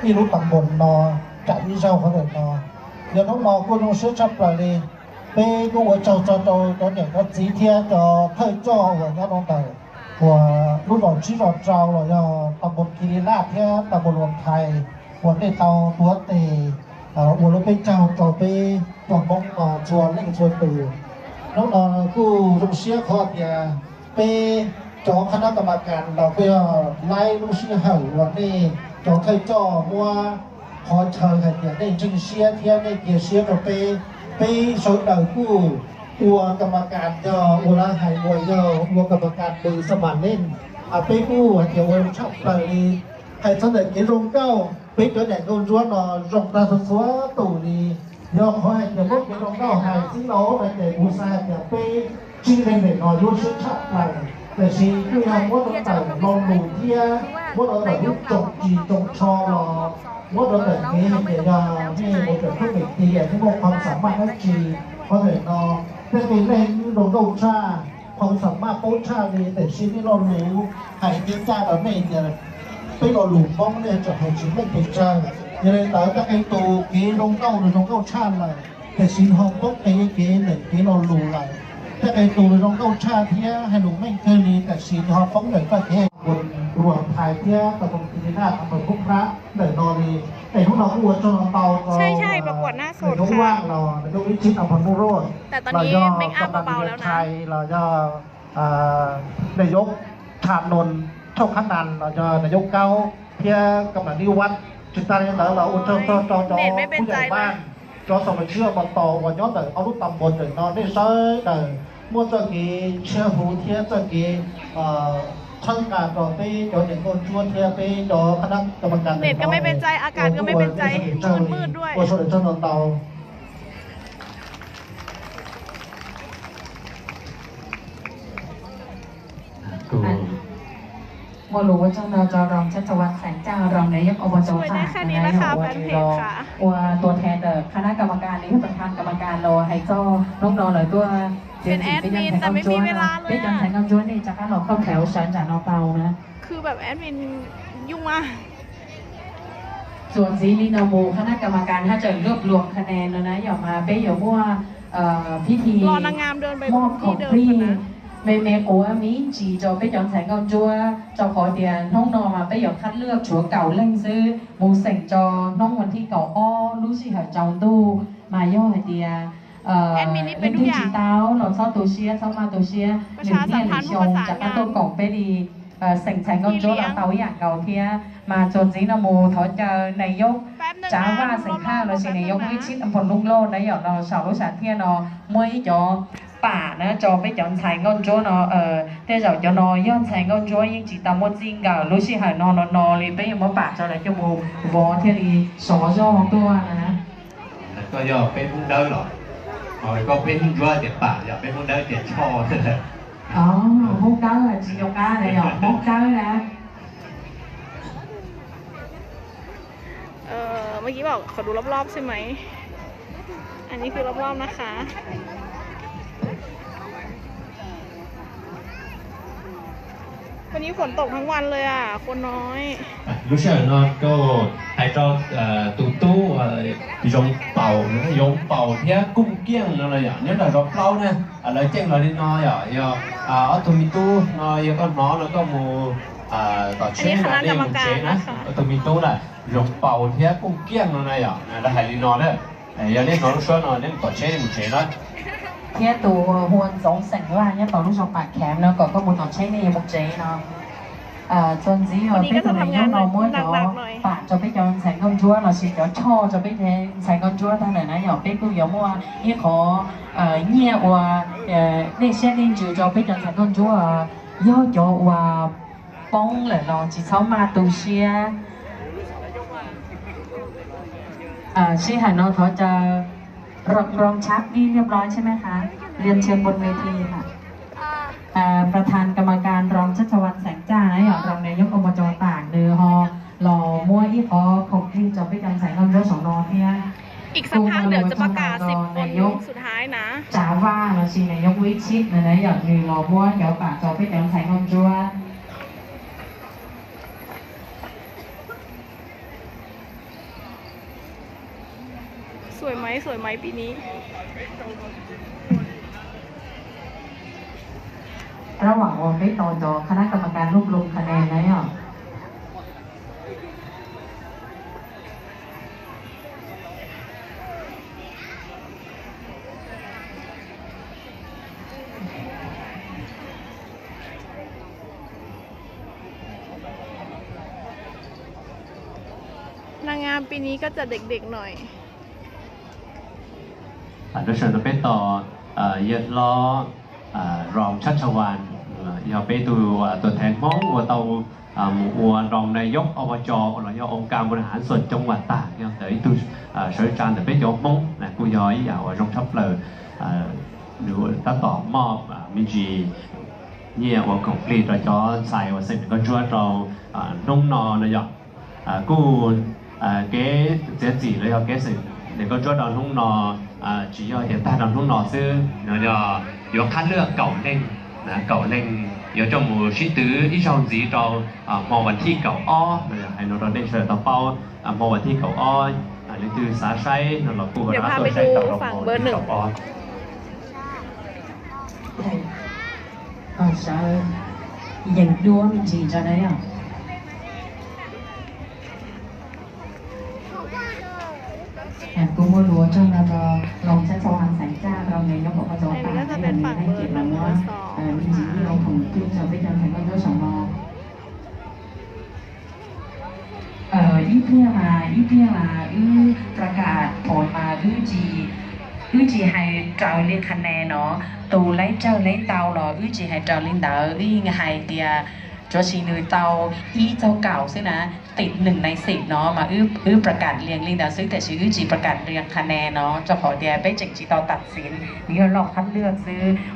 ib lub ta npos no, tsam ib zaug qhov ntawm no. Yog hnub no kuj zoo siab tshaj plaws li, peb kuj ua tsaug txog rau cov niam cov txiv thiab cov thawj coj uas nyob rau ntawm uas lub zos tsib zos rau los yog ta npos Kis Lis Laj thiab ta npos Luas Thais uas nej tau tuav tes ua lub peb caug rau peb cov Hmoob no txhua leej txhua tus. Hnub no kuj zoo siab qhov tias peb cov khab nab ka ma kas los kuj yog laib lub sij hawm uas nej cov thawj coj muab qhov chaw hais tias nej ntseeg siab thiab nej cia siab rau peb. Peb sawv daws kuj ua ka ma kas yog ua lawv hais uas yog ua ka ma kas pw xa ma leej. Peb kuj hais tias ua tshaj plaws li. Hais txog ntawm kev zoo nkauj, peb cov niam nkauj ntsuab no zoo tag txhua txhua tus li. Yog qhov hais tias muab kev zoo nkauj hais xwb los no ces kuv xav hais tias peb tsev neeg ntawm no yuav siab tshaj plaws, tiam sis kuj yog muab rau ntawm lo lus thiab muab rau ntawm lub tsoom ris tsoom tsho los muab rau ntawm kev hais tias yog nej ua cov tub meem tias nej muaj qhov xam maj dab tsi, qhov ntawm no tej qee leej zoo nkauj tshaj, qhov xam maj paub tshaj li, tiam sis nej lo lus hais cev caj rau nej tias peb lo lus Hmoob nej tseem hais tsis meej pes tsawg. Yog li ntawd tej qee tus kev zoo nkauj nws zoo nkauj tshaj lawm, tiam sis ho poob qee kev ntawm kev lo lus lawm. Tej qee tus nws zoo nkauj tshaj thiab hais lus meej kawg li, tiam sis nws ho poob ntawm txoj kev ua luam thais thiab tau koom ti na tau pab ntawm no li. Es hnub no kuj ua tsaug ntau rau nws Yob Vaj los nws Yob Ib Tsib Nab Phas Nuj Roj los yog kam nas li thais los yog nws Yob Thas Noos Thauj Khab Nas los yog nws Yob Kaub thiab kam nas li Vaj. Tsis tas li ntawd los ua tsaug txog rau cov kuj yam vaj, cov xaus los tsib mos tos uas nyob ntawm ob lub ta npos ntawm no nej sawv daws muaj txoj kev ntshiab huv thiab txoj kev txhawb nqa rau peb cov niam nkauj ntsuab thiab peb cov khab nab kam nas ntawm no ua sawv daws tsaug ntau ntau. Muaj lus ua tsaug ntau rau rau Chas Cam Vas Xeem Caj, rau nws Yob Ob Pov Cov Tam, nws ua ua tua thej ntawm khab nab kam nas li yog pab tham kam nas los hais txog hnub no lawv tuaj tsev tsim peb cov ntxhais nkauj ntsuab no, peb cov ntxhais nkauj ntsuab nej rov qab los khauj thev sawv ntsam no tau na. Txuas ntxiv li no mus khab nab kam nas haj tseem rub luam kha nes no na yom, mas peb yuav muaj phib thi moj khoom plig me me quav me ntsis rau peb cov ntxhais nkauj ntsuab, rau qhov tias hnub no mas peb yuav khab lwj tshuav kaum leej xwb mus xeem rau hnub vas thib kaum ob lub sij hawm tsaus ntuj. Mas yog hais tias leej twg tsis tau los txhob tu siab, txhob maj tu siab, nws thiaj li xyoo rov qab tuaj koom peb li xeem ntxhais nkauj ntsuab los tau ib yam nkaus thiab. Mas txuas ntxiv no mus thov caw nws Yob Tsav Vaj Xeem Haj los sis nws Yob Ib Tsib Nab Phas Nuj Roj na yom, los saum lub sam thiaj no muab ib cov pam na rau peb cov ntxhais nkauj ntsuab no. Tej zaum cov no yog ntxhais nkauj ntsuab yeej tsis tau muaj txij nkawm lub sij hawm no no no li, peb yuav muab pam rau lawv coj mus vov thiaj li sov zog tuaj na. Koj yog peb Hmoob Dawb los? Koj peb Hmoob Ntsuab tias pam, yog peb Hmoob Dawb tias tshoj. Hmoob Dawb tsis zoo qab na, yog Hmoob Dawb na. Ơ, มื่อกี้บอกขอดูรอบๆใช่ไหม อันนี้คือรอบๆนะคะ วันนี้ฝนตกทั้งวันเลยอ่ะ คนน้อย Lub sij hawm no rau, hais rau tus tub Zoo Paus, Zoo Paus thiab Kooj Kiaj no yom, nyob nram zos plaub na. Lawv ceeb los li no yom, yog ob tug me tub no yog koj hnov no koj mus tom tsheb na, nej mus tsev na. Ob tug me tub na, Zoo Paus thiab Kooj Kiaj no na yom, lawv hais li no na. Yog nej hnov lub suab no nej mus tom tsheb nej mus tsev na. Thiab tus Huas Ntxoov Xeem Vaj nyob tom lub zos Pam Kheev no kom koj mus tom tsheb nej yuav mus tsev no. Txuas ntxiv os, peb tus niam yau no muab cov pam rau peb cov ntxhais nkauj ntsuab los sis cov choj rau peb ntxhais nkauj ntsuab tag lawm na yom, peb kuj yuav muaj ib qhov nyiaj ua dej siab dej ntsws rau peb cov ntxhais nkauj ntsuab, yog cov uas poob lawm los tsis txhob maj tu siab. Sij hawm no thov caw รอง รอง ชัก นี่เรียบร้อยใช่ไหมคะ เรียนเชิญบนเวทีค่ะ ประธานกรรมการ รอง ชัชวัลย์ แสงจ้า นะ รองนายก อบจ. ตาก nws ho los muab ib qhov khoom plig rau peb cov ntxhais nkauj ntsuab saum no thiab. อีกสักพักเดี๋ยวจะประกาศสิบคนสุดท้ายนะ Tsav Vaj los sis nws yog Ub Ib Tshib no na yom, nws los muab cov pam rau peb cov ntxhais nkauj ntsuab. สวยไหม สวยไหมปีนี้ ระหว่างรอ peb tos cov คณะกรรมการรวบรวมคะแนน na yom. Nag ngam ปีนี้ก็จะเด็กๆหน่อย Lub sij hawm no peb tos yawg hlob Rong Tshab Tsha Vaj, yog peb tus tuam theej Hmoob uas tau mus ua rong nais yob ob pov co uas los yog oo kas npua nas hav xoom coob vas tag, yog ntawm ib tug sawv tsa ntawm peb cov Hmoob na, kuj yog ib yam uas zoo tshaj plaws. Nws tab tom moj me ntsis nyiaj ua khoom plig rau cov ntxhais uas xeem Nkauj Ntsuab rau hnub no no yog kuj kev txiav txim los yog kev xeem Nkauj Ntsuab rau hnub no tsis yog tias tag rau hnub no xwb, no yog yuav qhab lwj kaum leej, kaum leej yuav coj mus sib twv ib zaug ntxiv rau hmo vas thib kaum ob no. Hais no rau nej sawv daws tau paub, hmo vas thib kaum ob, leej twg xav saib no los kuj ho rov qab tuaj saib tau rau hmo vas thib kaum ob. Sawv yeem dua me ntsis tso na yom. Kuv muaj lus ua tsaug no rau Rong Tshab Tsha Vaj xeem Tsab, rau nws nyob pov pov cov tas, nws leej twg los muab me ntsis ib lo khoom plig rau peb cov ntxhais Nkauj Ntsuab saum no. Ib pliag mas, ib pliag mas wb ประกาศผล mas wb tsis, wb tsis hais raws li คะแนน no, tus leb tsawg leb ntau los wb tsis hais raws li ntawd, wb yeej hais tias tsuav sis nws tau ib txog kaum xwb na, tim nees nais xim no mas wb ประกาศ li ntawd xwb, tiam sis wb tsis ประกาศ li คะแนน no, rau qhov tias peb tseem tsis tau ตัดสิน, nws yogรอบคัดเลือก xwb,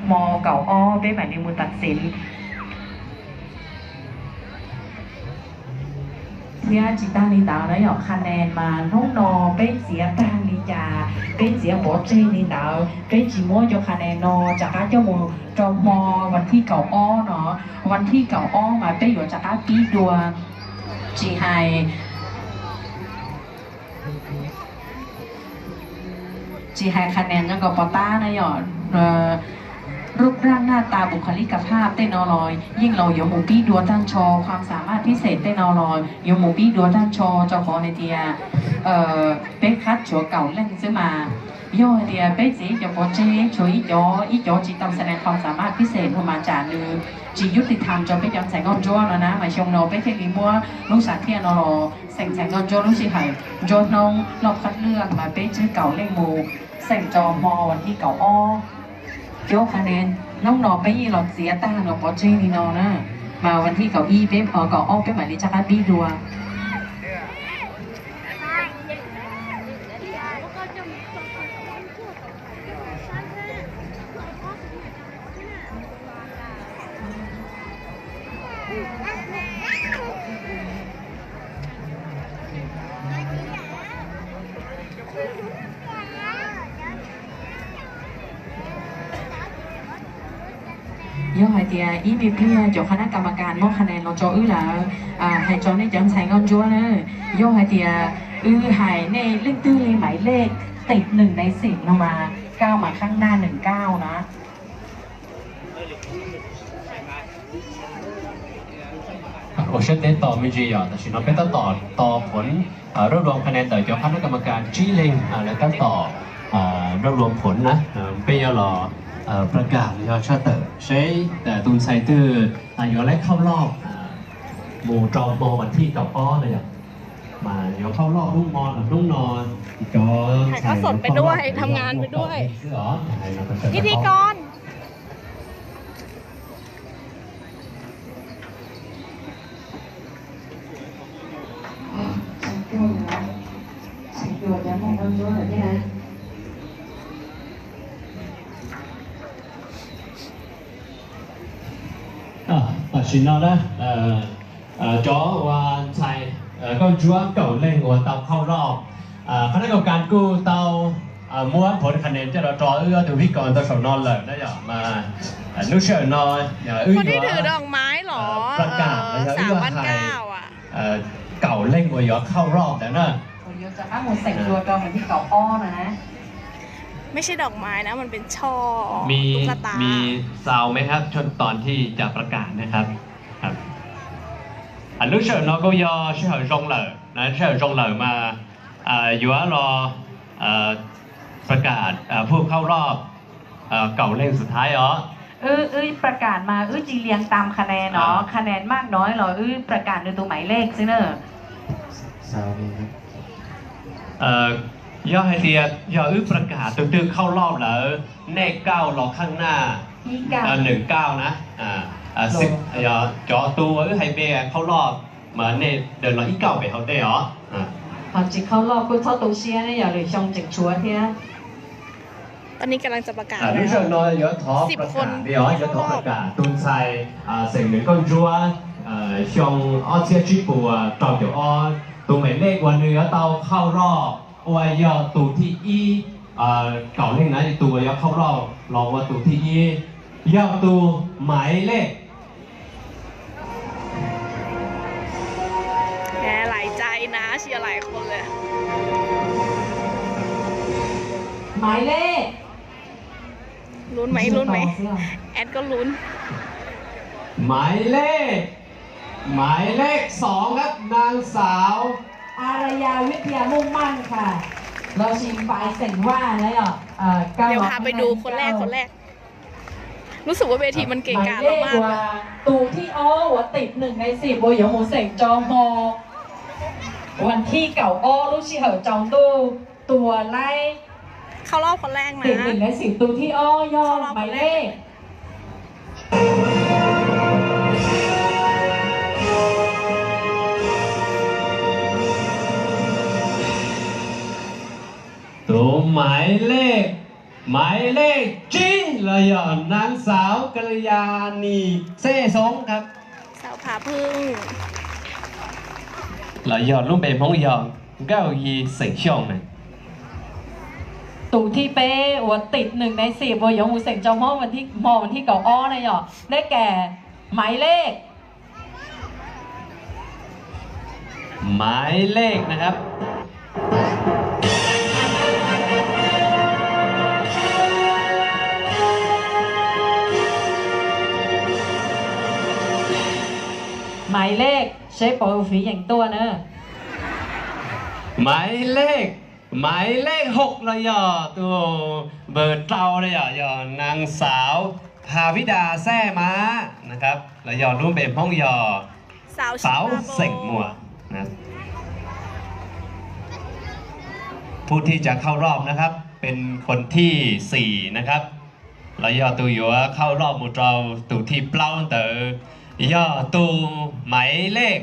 hmo kaum ob peb mam li mus ตัดสิน. Thiab tsis tag li ntawd na yom, คะแนน mas hnub no peb txiav tag li cas, peb txiav pov tseg li ntawd, peb tsis muab cov คะแนน no rov qab coj mus rau hmo vas thib kaum ob no, vas thib kaum ob mas peb yuav rov qab pib dua, tsis hais tsis hais คะแนน nyob nkaus pov tab na yom, รูปร่างหน้าตา บุคลิกภาพ tej no los yeej los yuav mus pib dua tag nrho, ความสามารถพิเศษ tej no los yuav mus pib dua tag nrho, rau qhov hais tias peb khab tshuav kaum leej xwb mas, yog hais tias peb txiav ib cov pov tseg tshuav ib cov, ib cov tsis tau แสดงความสามารถพิเศษ no mas tsam nws tsis ยุติธรรม rau peb cov ntxhais Nkauj Ntsuab no na, mas xyoo no peb thiaj li muab lub sam thiaj no los xeem ntxhais Nkauj Ntsuab lub sij hawm ntsuab hnub รอบคัดเลือก mas peb tswb kaum leej mus xeem rau hmo vas thib kaum ob. Cov คะแนน hnub no peb yeej los txiav tag no pov tseg li no na, mas vas thib kaum ib peb, kaum ob peb mam li rov qab pib dua. Yog hais tias ib me pliag cov คณะกรรมการ muab คะแนน los rau wb lawm, hais rau nej cov ntxhais Nkauj Ntsuab na, yog hais tias wb hais nej leej twg li หมายเลข ติดหนึ่งในสิบ no mas ก้าวมาข้างหน้าหนึ่งก้าว na. Ua siab teb tos me ntsis yom, tam sim no peb tab tom tos ผลรวบรวมคะแนน ntawm cov คณะกรรมการ tsib leeg lawv tab tom รวบรวมผล na, peb yuav los ประกาศ yog tshaj tawm seb tus ntxhais twg yuav เข้ารอบ mus rau hmo vas thib kaum ob na yom. Mas yuav เข้ารอบ hnub hmo los hnub no cov ntxhais yuav เข้ารอบ xwb os. พิธีกร Tam sim no na, cov uas ntxhais Nkauj Ntsuab kaum leeg uas tau เข้ารอบ, คณะกรรมการ kuj tau muab ผลคะแนน coj los rau wb ob tug พิธีกร tau saum no lawm na yom. Mas lub sij hawm no wb yuav ประกาศ los yog wb yuav hais kaum leej uas yuav เข้ารอบ ntawd na. Yuav rov qab mus xeem dua rau hnub tim kaum ob no na. ไม่ใช่ดอกไม้นะ มันเป็นช่อ มีตุ๊กตา มีซาวด์ไหมครับ ช่วงตอนที่จะประกาศนะครับ ครับ Lub sij hawm no kuj yog sij hawm zoo lawm na, sij hawm zoo lawm mas yuav los ประกาศ ผู้เข้ารอบ kaum leej สุดท้าย os. Wb, wb ประกาศ mas wb tsis เรียงตามคะแนน no, คะแนน มากน้อย los wb ประกาศ nws tus หมายเลข xwb na. Yog hais tias yog wb ประกาศ tus twg เข้ารอบ lawm, nej เก้า los ข้างหน้า หนึ่งเก้า นะ cov tus uas wb hais npe เข้ารอบ mas nej เดิน los 一เก้า pem hauv tej os. Ho tsis เข้ารอบ kuj txhob tu siab, nej yog lwm xyoo tseem tshuav thiab. ตอนนี้กำลังจะประกาศแล้ว Lub sij hawm no yuav thov ประกาศ li os, yuav thov ประกาศ tus ntxhais xeem Nws Nkauj Ntsuab xyoo ob txhiab tsib puas rau caum ob, tus หมายเลข uas nws yuav tau เข้ารอบ uas yog tus thib ib, kaum leej na, tus uas yuav เข้ารอบ los ua tus thib ib yog tus หมายเลข หลายใจนะ เชียร์หลายคนเลย หมายเลข ลุ้นไหม ลุ้นไหม แอดก็ลุ้น หมายเลข หมายเลข สอง ครับ นางสาว อารยา วิทยามุ่งมั่น ค่ะ เราชิงปลายเสียงว่านะ เดี๋ยวพาไปดูคนแรก คนแรก รู้สึกว่าเวทีมันเกะกะเรามากเลย Tus thib ob uas tim หนึ่งในสิบ uas yuav mus xeem rau hmo วันที่ kaum ob lub sij hawm tsaus ntuj, tus uas laib เข้ารอบคนแรกนะ tim หนึ่งในสิบ tus thib ob yog หมายเลข Tus หมายเลข หมายเลข tsib los yog นางสาว กัลยาณี แซ่ซ้ง ครับ สาวผาผึ้ง los yog lub npe Hmoob yog Nkauj Yi xeem Xyooj na. Tus thib peb uas tim หนึ่งในสิบ uas yuav mus xeem rau hmo วันที่ kaum ob na yog ได้แก่ หมายเลข หมายเลข นะครับ หมายเลข seb puas yog Fiv Yeem tuaj na. หมายเลข หมายเลข หก los yog tus npawg rau na yog, yog นางสาว Pha Vib Das Xais Mas na, los yog lub npe Hmoob yog Pauv Xeem Muas. Phub thij ca khauj lob na, peb peb thij xis na, los yog tus yuav khauj lob mus rau tus thij plaub ntawd yog tus Maiv Lej.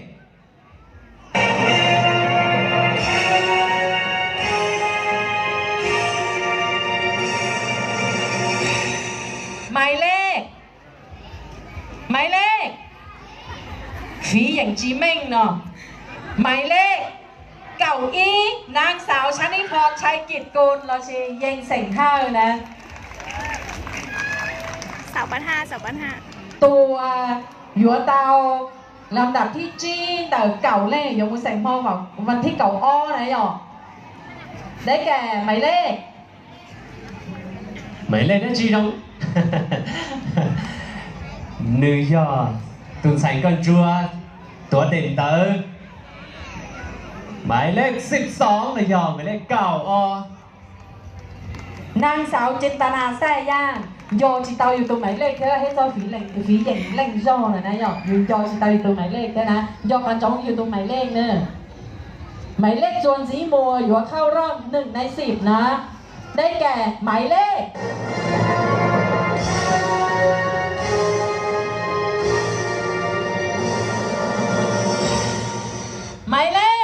Maiv Lej, Maiv Lej, Fiv Yeem tsis meej no. Maiv Lej kaum ib, นางสาว ชนิพร ชัยกิจกุล lossis Yeej xeem Hawj na. Tus yuav tau ลำดับที่ tsib ntawm kaum leej yuav mus xeem hmo วันที่ kaum ob na yog, deb kas Maiv Lej. Maiv Lej dab tsi zoo? Nws yog tus ntxhais nkauj ntsuab tuav tes ntawv, Maiv Lej xib xoov los yog Maiv Lej kaum ob. นางสาว จินตนา แซ่ย่าง nco tsis tau yus tus Maiv Lej thiab, thiab txog Fiv Yeem leej zog na, yog yus nco tsis tau yus tus Maiv Lej thiab na, nco qhov ntsoov yus tus Maiv Lej na. Maiv Lej txuas ntxiv mus yuav khauj lob หนึ่งในสิบ na, deb kas Maiv Lej. Maiv Lej,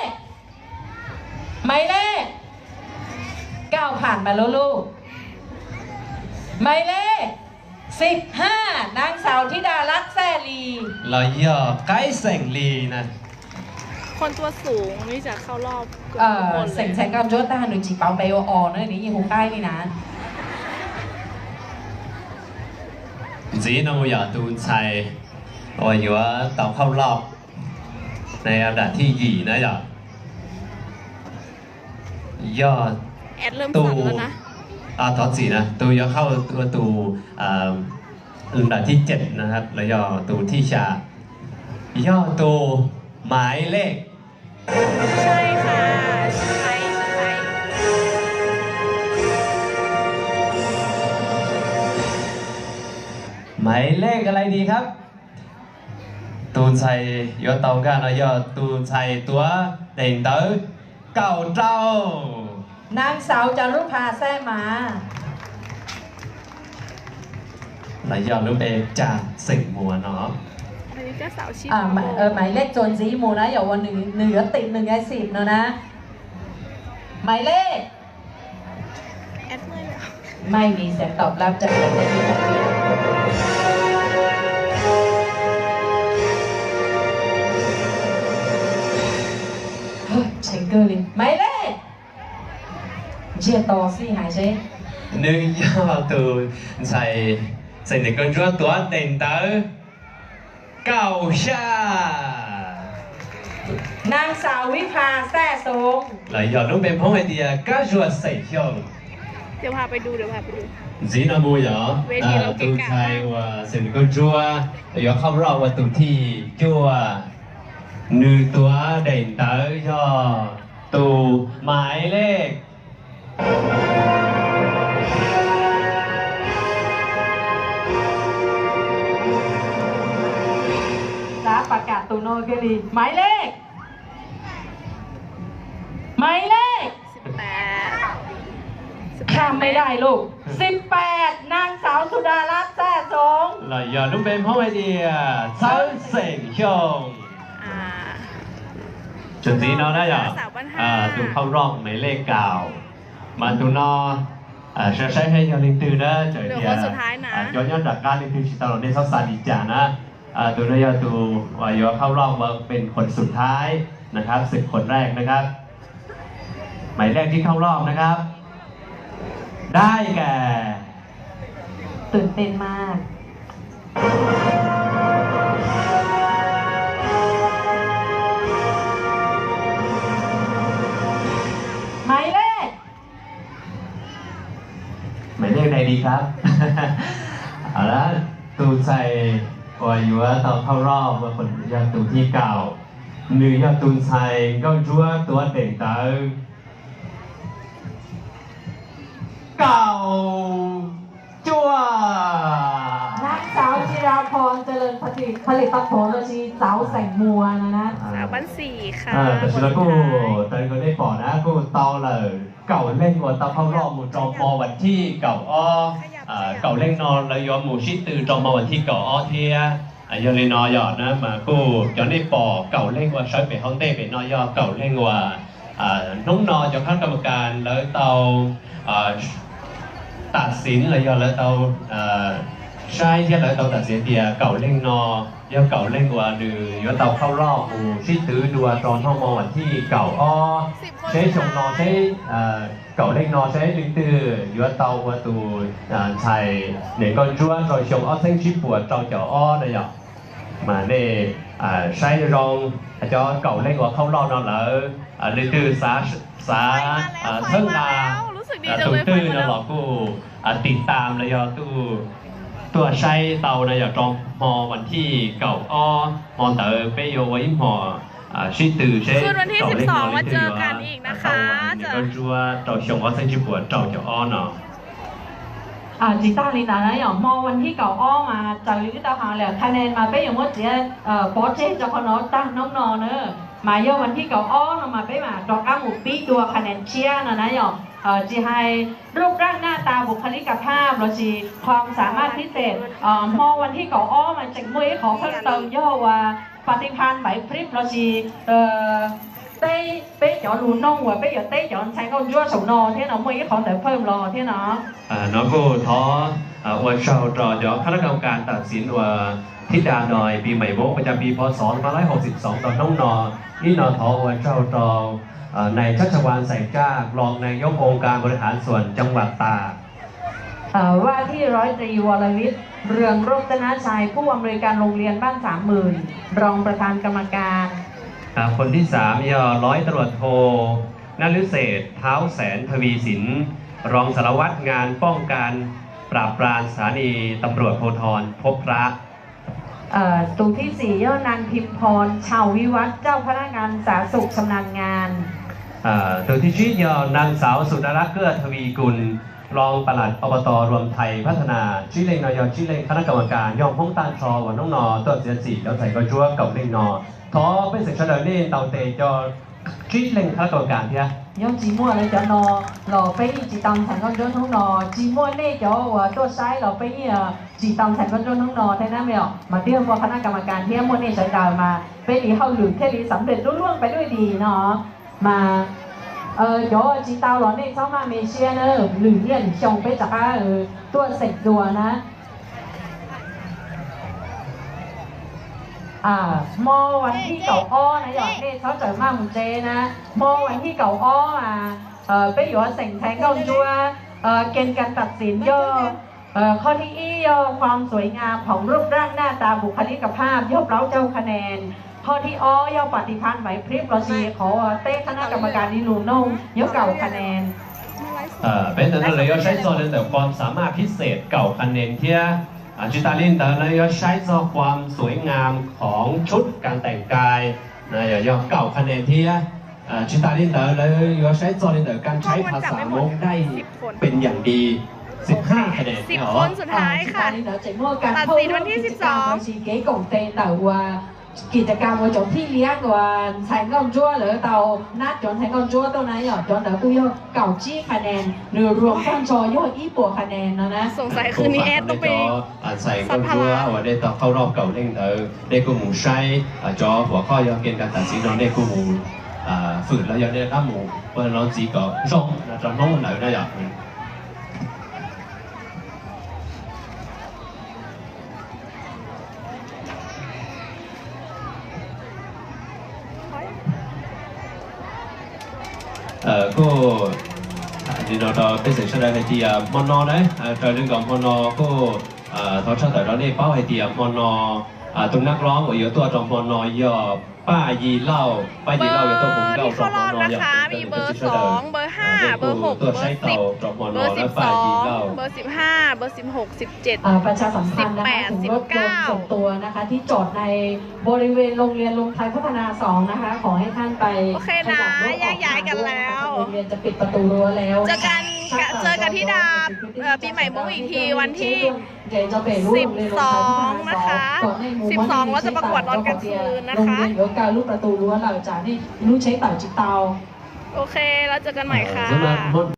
Maiv Lej, ก้าวผ่านมาแล้วลูก. Maiv Lej xib haj, นางสาว ธิดารัตน์ แซ่ลี los yog Qaib xeem Lis na. Xeem ntxhais nkauj ntsuab tag nws tsis pauv npe ua os na, nws yeej hu Qaib li na. Ntxiv no yog tus ntxhais uas yuav tau khauj lob, nws yog nram thij yim na yog. Yog tus, thov txim na, tus yuavเข้า tus ลำดับที่เจ็ดนะครับ los yog tus thib xya, yog tus หมายเลข หมายเลขอะไรดีครับ? Tus ntxhais yuav tau nkag no yog tus ntxhais tuav daim ntawv kaum rau. นางสาว จารุภา แซ่หมา Los yog lub npe Cas xeem Muas no. หมายเลข txuas ntxiv mus na, yog uas nws yuav tim nws nqe xim no na. หมายเลข ไม่มีเสียงตอบรับจาก tseem kawg li. หมายเลข Ntsiag to xij hais seb. Nws yog tus ntxhais xeem Niam Nkauj Ntsuab tuav daim ntawv kaum xya. นางสาว วิภา แซ่สง Los yog lub npe Hmoob hais tias Kab Zuag xeem Xyooj. Ntxiv no mus yog tus ntxhais uas xeem Niam Nkauj Ntsuab yuav เข้ารอบ ua tus thib cuaj, nws tuav daim ntawv yog tus หมายเลข Xav pas kam tus no kiag li. หมายเลข หมายเลข ข้ามไม่ได้ลูก สิบแปด นางสาว สุดารัตน์ แซ่สง Los yog lub npe Hmoob hais tias Txhawb xeem Xyooj. Txuas ntxiv no na yog tus เข้ารอบ หมายเลข kaum. Mas tus no saib saib seb yog leej twg na, txawm tias cov nyob nram qab leej twg tsis tau los nej txhob xav li cas na. Tus no yog tus uas yuav เข้ารอบ uas เป็นคนสุดท้ายนะครับ ศึกคนแรกนะครับ หมายเลขที่เข้ารอบนะครับ ได้แก่ ตื่นเต้นมาก หมายเลข หมายเลขใดดีครับ Tus ntxhais uas yuav tau เข้ารอบ yog tus thib kaum, nws yog tus ntxhais Nkauj Ntsuab tuav daim ntawv kaum cuaj. นางสาว จิราพร เจริญผลิตผลิตผล Txhawb xeem Muas no na. Tam sim no kuj raws li nej pom na kuj tau lawm kaum leej uas tau เข้ารอบ mus rau hmo vas thib kaum ob. Kaum leej no lawv yuav mus sib tw rau hmo vas thib kaum ob thiab. Yog li no yog na mas kuj cov nej pom kaum leej uas sawv pem hauv ntej pem no yog kaum leej uas hnub no cov khab kam kas lawv tau tam xiv los yog lawv tau saib thiab lawv tau tam xiv tias kaum leej no yog kaum leej uas nws yuav tau เข้ารอบ mus sib tw dua rau hnub hmo vas thib kaum ob. Seb xyoo no seb kaum leej no seb leej twg yuav tau ua tus ntxhais Niam Nkauj Ntsuab rau xyoo ob txheeb tsib puas rau caum ob na yog. Mas nej saib zoo zoo, cov kaum leej uas เข้ารอบ no lawv leej twg xav txhawb nqa tus twg no los kuj tiv tam los yog tuaj saib tau no yog rau hmo vas thib kaum ob. Hmo ntawd peb yuav ua ib hmo sib tw seb kaum leej no leej twg yuav tau ua Niam Nkauj Ntsuab rau xyoo ob txheeb tsib puas rau caum ob no. Tsis tag li ntawd na yog hmo vas thib kaum ob mas raws li wb tau hais lawm, คะแนน mas peb yuav muab txiav pov tseg rau qhov no tag hnub no na. Mas yog vas thib kaum ob no mas peb mam rov qab mus pib dua คะแนน tshiab no na yog. Tsis hais รูปร่างหน้าตา บุคลิกภาพ lossis ความสามารถพิเศษ, hmo vas thib kaum ob mas tseem muaj ib qhov เพิ่มเติม yog uas ปฏิภาณไหวพริบ lossis teb peb cov lus noog uas peb yuav teb cov ntxhais Nkauj Ntsuab saum no thiab no, muaj ib qhov ntawd เพิ่ม los thiab no. No kuj thov ua tsaug rau cov khab kam kas tam xiv uas thib da dais pis maim voob ประจำปี พ.ศ. สองพันห้าร้อยหกสิบสอง rau hnub no. Ib no thov ua tsaug rau นาย ชัชวาล แสงกล้า รองนายกองค์การบริหารส่วนจังหวัดตาก ว่าที่ร้อยตรี วรวิทย์ เรืองโรจนชัย ผู้อำนวยการโรงเรียนบ้านสามหมื่น รองประธานกรรมการ คนที่สาม yog ร้อยตำรวจโท Nab lwb xes Thaub Xeev Thav Vis Xiv, roo xav lav vaj ngas poj kas prab pras xav nis tam ruam phu thoo phuab prab. Tus thib xis yog nag Phim Phoo Chau Vij Vaj, cauj phab nab ngas xav xum xam nag ngas. Tus thib tsib yog nag xauv Xus Das Lab Kuaj Thav Vis Kus, roo pas las Ob Pov Tos Ruam Thais Phab Tha Nas. Tsib leej no yog tsib leej khab nab kam mas kas yog Hmoob tag nrho uas hnub no tuaj txiav txim cov ntxhais nkauj ntsuab kaum leej no. Thov pej xeem sawv daws nej ntaus tes cov tsib leej khab nab kam mas kas thiab. Yog tsis muaj lawv cov no los peb yeej tsis tau ntxhais nkauj ntsuab hnub no. Tsis muaj nej cov uas tuaj saib los peb yeej tsis tau ntxhais nkauj ntsuab hnub no thiab na me os. Mas twb yog muaj khab nab kam mas kas thiab muaj nej sawv daws mas peb li hauj lwm thiaj li xam res lub luaj pais lub dim no. Mas cov tsis tau los nej txhob maj me siab na, lwm niaj lwm xyoo peb rov qab tuaj xeem dua na. Hmo vas thib kaum ob na yom, nej txhob rawm maj mus tsev na. Hmo vas thib kaum ob mas peb yuav xeem ntxhais nkauj ntsuab. Kem kas tam txim yog qhov thib ib yog ความสวยงามของรูปร่างหน้าตาบุคลิกภาพ yog plaub caug คะแนน. Qhov thib ob yog ปฏิภาณไหวพริบ lossis qhov teb khab nab kam mas kas li lus noog yog kaum คะแนน. Peb ntawm no lawv yuav saib txog li ntawm ความสามารถพิเศษ kaum คะแนน thiab. Tsis tas li ntawd lawv yuav saib txog ความสวยงามของชุดการแต่งกาย yog kaum คะแนน thiab. Tsis tas li ntawd lawv yuav saib txog li ntawm การใช้ภาษา Hmoob ได้เป็นอย่างดี สิบห้า คะแนน. Tsis tas li ntawd tseem muaj kas thauj lub กิจกรรม lossis kev koom tes ntawm uas กิจกรรม uas cov thij liab uas ntxhais nkauj ntsuab lawv tau nab cov ntxhais nkauj ntsuab tuaj na yom, cov ntawd kuj yog kaum tsib คะแนน, nws รวม tag nrho yog ib puas คะแนน no na. Ntxhais nkauj ntsuab uas nej tau qaug roj kaum leej ntawd nej kuj mus saib cov huam qhoj yog เกณฑ์การตัดสิน no nej kuj mus fwm los yog nej rov qab mus ua no ntxiv kom zoo rau Hmoob ntawd na yom. Kuj li no rau pej xeem sawv daws hais tias hmo no na, raws li nkaus hmo no kuj thov tshaj tawm rau nej paub hais tias hmo no tus nab loob uas yuav tuaj rau hmo no yog Paj Yis Lauj. Paj Yis Lauj yuav tuaj mus nkauj rau hmo no yom. Pej xeem sawv daws nej kuj tuaj saib tau rau hmo no na Paj Yis Lauj. สิบห้า สิบหก สิบเจ็ด สิบแปด สิบเก้า ตัวนะคะที่จอดในบริเวณโรงเรียนรวมไทยพัฒนาสองนะคะ ขอให้ท่านไป โอเคนะ ขยับรถออก แยกย้ายกันแล้ว โรงเรียนจะปิดประตูรั้วแล้ว เจอกัน เจอกันที่ดา เอ่อ ปีใหม่ม้งอีกทีวันที่ สิบสอง นะคะ สิบสอง เราจะประกวดตอนกลางคืนนะคะ โรงเรียนอยู่ไกลลูกประตูรั้วเราจะนี่ลูกใช้เต่าจิตเตา โอเค แล้วเจอกันใหม่ค่ะ